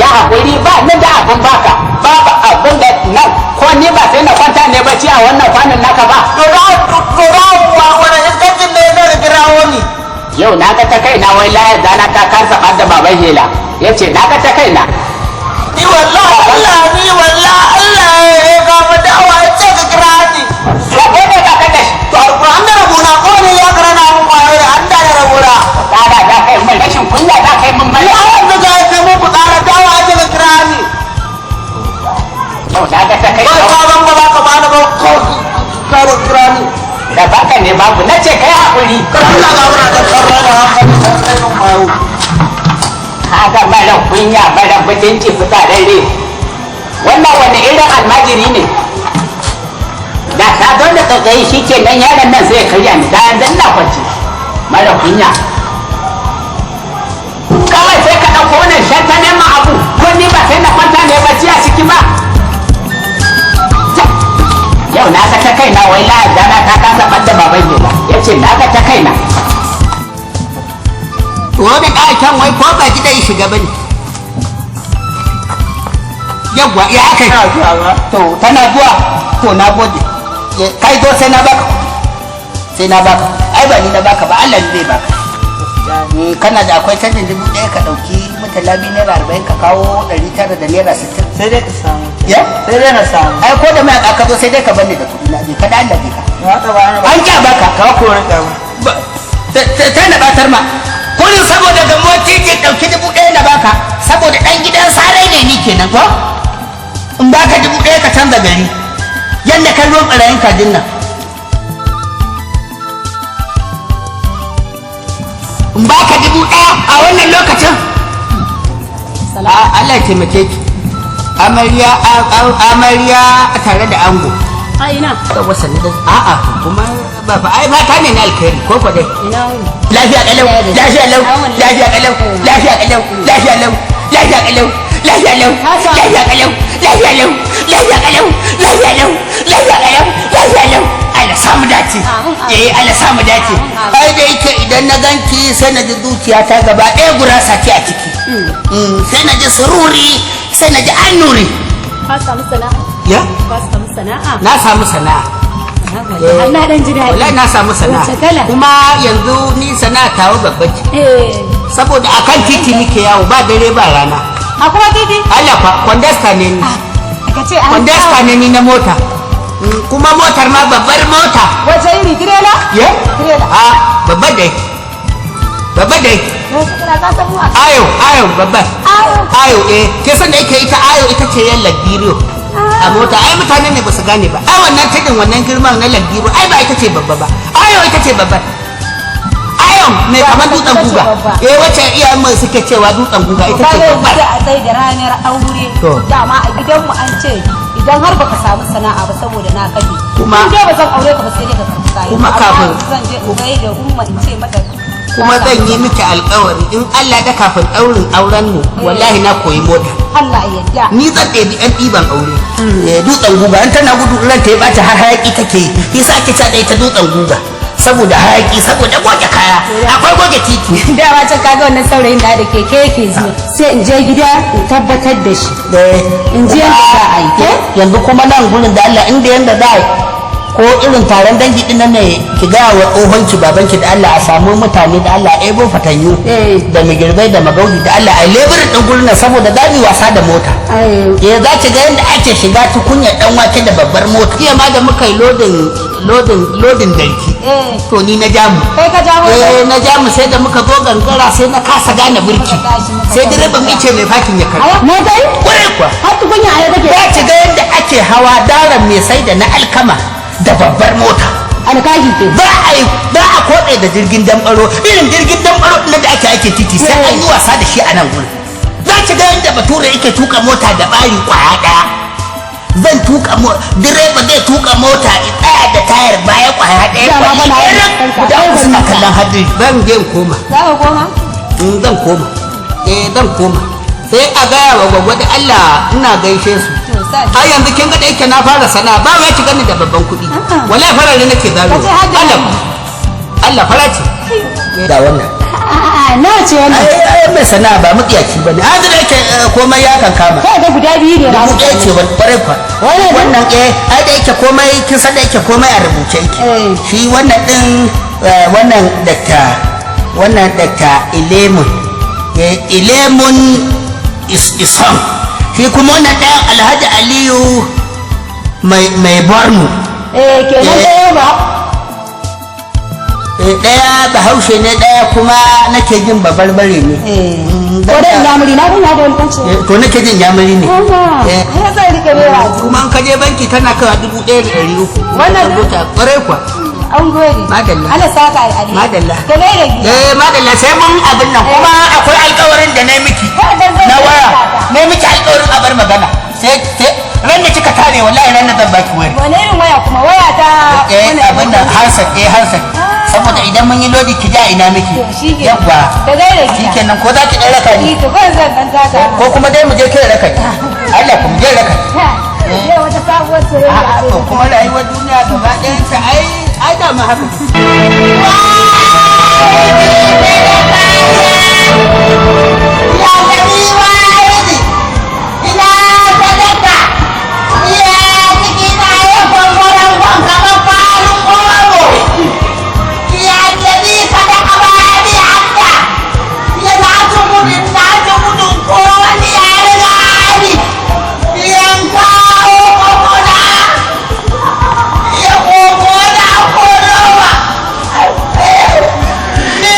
Ya haƙuri, ba ni da abin baka, babu abin da nan, ko ni ba sai na kwanta ne bacci a wannan kwanan naka ba. To da wani iskancin ne zai kirawo ni? Yau na ga ta kaina, wai layar zana ta kasa ɓadda baban hela, ya ce na ga ta kaina. Ni wallahi Allah, ni wallahi Allah ya ga mu dawa ya ce ka kira ni. Rabo ne ka kada shi. To, alquran da rabona ko ne ya karana mun wayo da an da rabona. Tsara za ka yi min rashin kunya, za ka yi min Ni mara. a yanzu ga ya kai mu tsara dawa ya ce ka kira ni. Yau na ga ta Ba kaina. ka ban ba ka bani ba ko ka kira ni. Da baka ne babu, na ce kai haƙuri. Kar Allah ga muna da karra da hankali sai mun wayo. Kaga mara kunya, mara mutunci, fitsararre. Wannan wani irin almajiri ne? Da ta zo da tsatsayi shi ke nan, yaron nan sai ya karya ni da yanzu ina kwance. Mara kunya, kawai sai ka ɗauko wannan shanta neman abu, ko ni ba sai na kwanta ne bacci a ciki ba. Yau na ga ta kaina, wai layar dana ta kasa ɓadda baban gida, ya ce na ga ta kaina. Wani ɗakin wai ko ba gida ya shiga bane. Yawwa, ya aka yi? To, tana zuwa. To, na gode. Kai zo, sai na baka, sai na baka. Ai ba ni na baka ba, Allah ne zai baka. Kana da akwai canjin 1000? Ka ɗauki mutala biyu ₦40, ka kawo ₦960. Sai dai ka samu. Ya? Sai dai na samu. Ai ko da mai aka zo, sai dai ka bani da kuɗi na. Je ka da Allah, je ka. Ya ta ba ni ba. An kya baka. Ka kore ka ba. Sai na batar ma kurin saboda gamuwar titi, ɗauki 1000 na baka, saboda ɗan gidan sarai ne ni kenan. Ko in baka 1000 ka canza gari yadda kan ruwan ɓarayin kajin nan. In baka 1000 a wannan lokacin? Allah ya taimake ki, amarya, amarya tare da ango. A ina? Ga wasanni da a'a, kuma ba fa ai fata ne na alkhairi ko ko dai. Ina wuni? Lafiya kalau, lafiya lau, lafiya kalau, lafiya kalau, lafiya lau, lafiya kalau, lafiya lau, lafiya kalau, lafiya lau, lafiya kalau, lafiya lau, lafiya kalau, lafiya lau. Allah samu dace. Eh, Allah samu dace. Ai da yake idan na ganki sai na ji zuciyata gaba ɗaya gurasa ce a ciki. Sai na ji sururi, sai na ji annuri. Ka samu sana'a? Ya? Ka samu sana'a? Na samu sana'a. Allah dan ji daɗi. Wallahi na samu sana'a. Wace kala? Kuma yanzu ni sana'a tawo babba ce. Saboda akan titi nake yawo ba dare ba rana. A kuma titi? Allah fa, kwandasta ne ni. Ka ce an Kwandasta ne ni na mota. Kuma motar ma babbar mota. Wace iri, tirela? Ye? Tirela. A babbar dai. Babbar dai. Wace kala ka samu a? Ayo, ayo babbar. Ayo. Ayo eh, ke san da yake ita ayo ita ce yan lagiro. A mota ai mutane ne ba su gane ba. Ai wannan tudun, wannan girman na lagiro ai ba ita ce babba ba. Ayo ita ce babbar. Ayo mai kamar dutsen Ita ce guga. babba. Eh, wacce iyayen mu suke cewa dutsen guga, ita ce Kaga yanzu babbar. sai a tsaye da ranar aure. To. Dama a gidanmu an ce idan har baka samu sana'a ba, saboda na kafe. Kuma- In dai ba zan aure ka ba, sai dai ka karɓi kayan. Kuma Amma kafin- zan je in gaida umma in ce mata ka Kuma samu zan yi miki alkawari, in Allah da kafin ɗaurin auren mu wallahi na koyi mota. Allah ya yarda. Ni zan ɗebi ɗan ɗiban aure. Eh, dutsen guga in tana gudu ran ta ya ɓaci har hayaƙi take yi. Yasa ake cewa da ita dutsen guga, saboda hayaƙi, saboda goge kaya, akwai goge titi. Dama can kaga wannan saurayin da da keke yake zuwa, sai in je gida in tabbatar da shi, in ji yadda za a yi ke. Yanzu kuma nan gurin da Allah inda yanda za a yi, ko irin taron dangi din nan ne, ki ga wa tsohonki, babanki, da Allah a samu mutane, da Allah a ebo fatanyu da migirbai da magaudi, da Allah a leburin din gurin nan, saboda za mu yi wasa da mota. Ai Eh, za ki ga yadda ake shiga tukunyar dan wake da babbar mota. Jiya ma da muka yi loading darki, to ni na jamu. Kai ka jawo? Eh, na jamu. Sai da muka zo gangara sai na kasa gane burki, Muka tashi muka sai tafi. direban ice mai fakin ya karɓi. Mota yi? Kwarai kuwa. Har tukunya a kake? Za ki ga yadda ake hawa daren mai sai da na alkama da babbar mota. Alkashi ke. Za a yi, za a koɗe da jirgin dambaro, irin jirgin dambaro ɗin da ake aikin titi, sai an yi wasa da shi a nan gurin. Za ki ga yadda bature yake tuka mota da ɓari kwaya ɗaya. Zan tuka direba zai tuka mota ya tsaya da tayar baya kwaya ɗaya. Dama kwaya bana ɗaya yin guda uku suna kallon hadiri. Zan je in koma. Za ka koma? In zan koma, eh, zan koma, sai a gaya wa gwagwa da Allah ina gaishe su. To sa. Har yanzu kin ga da yake na fara sana'a, ba wai ki gani da babban kuɗi. A'a. Wallahi farare nake zaro. Ka ce har da Allah, Allah fara ce da wannan. A'a. Nawa ce wannan? Ai mai sana'a ba mutsiyaci ba ne. Yanzu da yake komai ya kan kama. Kai ga guda biyu ne ba. 1000 ce wani kwarai kwa. Wannan ai da yake komai kin san da yake komai a rubuce yake. Shi wannan din wannan dakta wannan dakta Ilemun. Ilemun Isom. Shi kuma wannan ɗayan Alhaji Aliyu mai Borno. Kenan ɗaya ba. Ɗaya Bahaushe ne, ɗaya kuma nake jin Babarbare ne. Ko da Inyamuri na kuna da wani kwanci. To nake jin Inyamuri ne. Ya zai rike naira. Kuma an kaje banki tana kaiwa 1300. Wannan rubuta kwarai kwa. An gode. Madalla. Allah saka alheri. Madalla. Ka gaida gida. Madalla sai mun abin nan kuma akwai alƙawarin da na miki. Na waya. Na miki alƙawarin a bar magana. Sai ran da kika tare wallahi ran da zan baki waya. Wane irin waya kuma waya ta abin nan handset handset. Saboda idan mun yi lodi ki ja ina miki. Yawwa. Ka gaida gida. Shikenan ko za ki dan raka ni? To ban zan dan taka. Ko kuma dai mu je kai raka ni. Allah ku mu je raka ni. Yau wata sabuwar soyayya. To kuma rayuwar duniya gaba ɗayan ta ai ai da mu haka. Ya gari wani ina sadaka ya ciki na ya gwangwaran gwangaban farin goro ya gari sadaka ba ni haka ya na ci gudun na ci gudun ko wani ya riga ni yan kawo kokona ya kokona korowa ni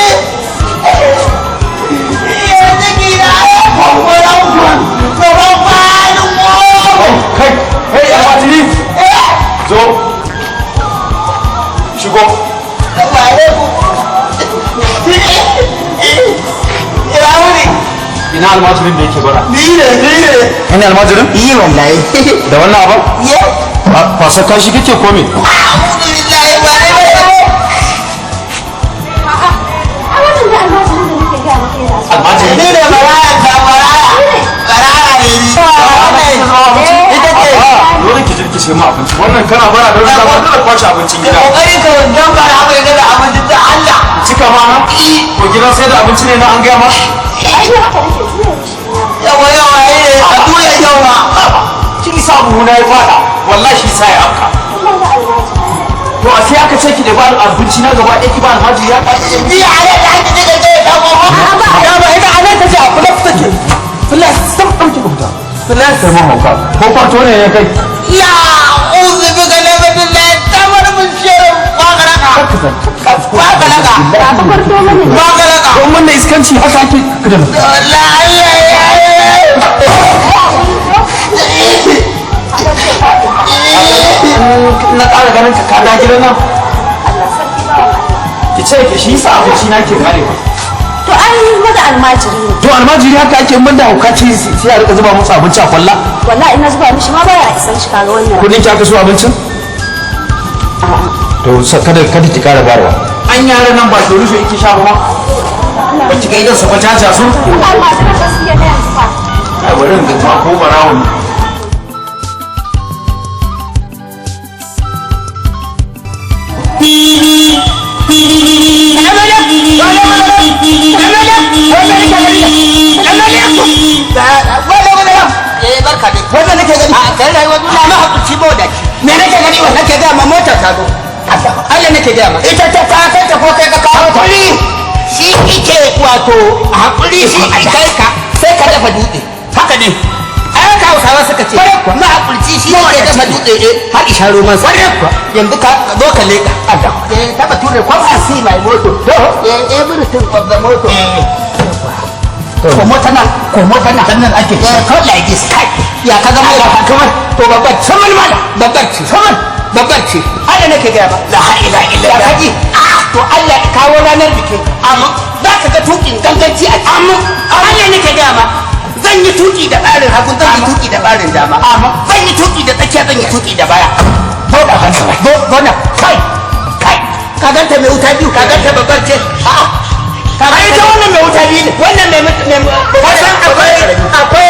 Kai, kai, almajiri! Zo! Shigo! Ina almajirin da yake bara? Ni ne, ni ne. Kai ne almajirin? Yi wallahi. Da wannan abin? Ye. Kwasa kashi kake ko me? A'udhu billahi wa A wannan da almajirin da nake gaya maka yana so. Almajiri? Ni ne maraya ta maraya. Maraya ne ni. Ita ce. Dole ki jirkice mu abinci. Wannan kana bara da wani zama dole kwashe abincin gida. Kokari ka wannan bara mai da abincin da Allah. Cika ma na? Ko gidan sai da abinci ne na an gaya ma? Ai ni haka nake juya shi. Yawa yawa a duya yawa. Kin sa buhu na ya fada. Wallahi shi sa ya afka. Wannan da almajiri. To a sai aka ce ki da ba abinci na gaba ɗaya ki ba almajiri ya ƙace. Ni a nan da ake daga zai dan gogo. Ya ba ita a nan take a plus take. Plus stop ɗauki ka fita. Plus sai mun hauka. Ko kwarto ne ya kai. Ya uzu bi kalamatillah tamar mun shirin wakaraka. Wakaraka. Ba fa kwarto bane. Wakaraka. Don wannan iskanci haka ake kada na. Wallahi ya Na ƙara ganin ka kada gidan nan. Ki ce ki shi sa abinci na ke karewa. To ai maga almajiri ne. To almajiri haka ake mun da hauka ce sai a rika zuba musu abinci a kwalla. Wallahi ina zuba mishi ma baya isan shi kaga wannan. Kudin ki aka so abincin? To kada kada ki ƙara barwa. An yara nan ba to rufe yake sha ba ma. Ba ki ga idan su ba jaja su. Almajiran ba su iya na yanzu fa. Ai bari in ga ma ko barawo ne. Barka dai. Wannan nake gani. A kai rayuwar duniya ma hakurci ba wadaci. Me nake gani wannan nake ga ma mota ta zo. Allah nake ga ma. Ita ta ka kai ta ko kai ka kawo ta. Hakuri shi ike wato hakuri shi kai ka sai ka dafa dutse. Haka ne. Ai ka Hausawa suka ce ma hakurci shi yake dafa dutse har isha roman sa. Yanzu ka zo ka leka. Ta bature kwam a see my moto. Everything of the moto. Komo tana komo tana sannan ake ko like this kai ya ka zama ya kamar to babbar saman mala babbar ce saman babbar ce Allah nake ga ba la ilaha illa Allah kaji to Allah ya kawo ranar bikin amma za ka ga tukin ganganci a amma Allah nake ga ma zan yi tuki da barin hagu zan yi tuki da barin dama amma zan yi tuki da tsakiya zan yi tuki da baya boda boda kai kai ka ganta mai wuta biyu ka ganta babbar ce a'a ai ita wannan mai wuta biyu ne wannan mai kasan akwai akwai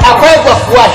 akwai gwafuwa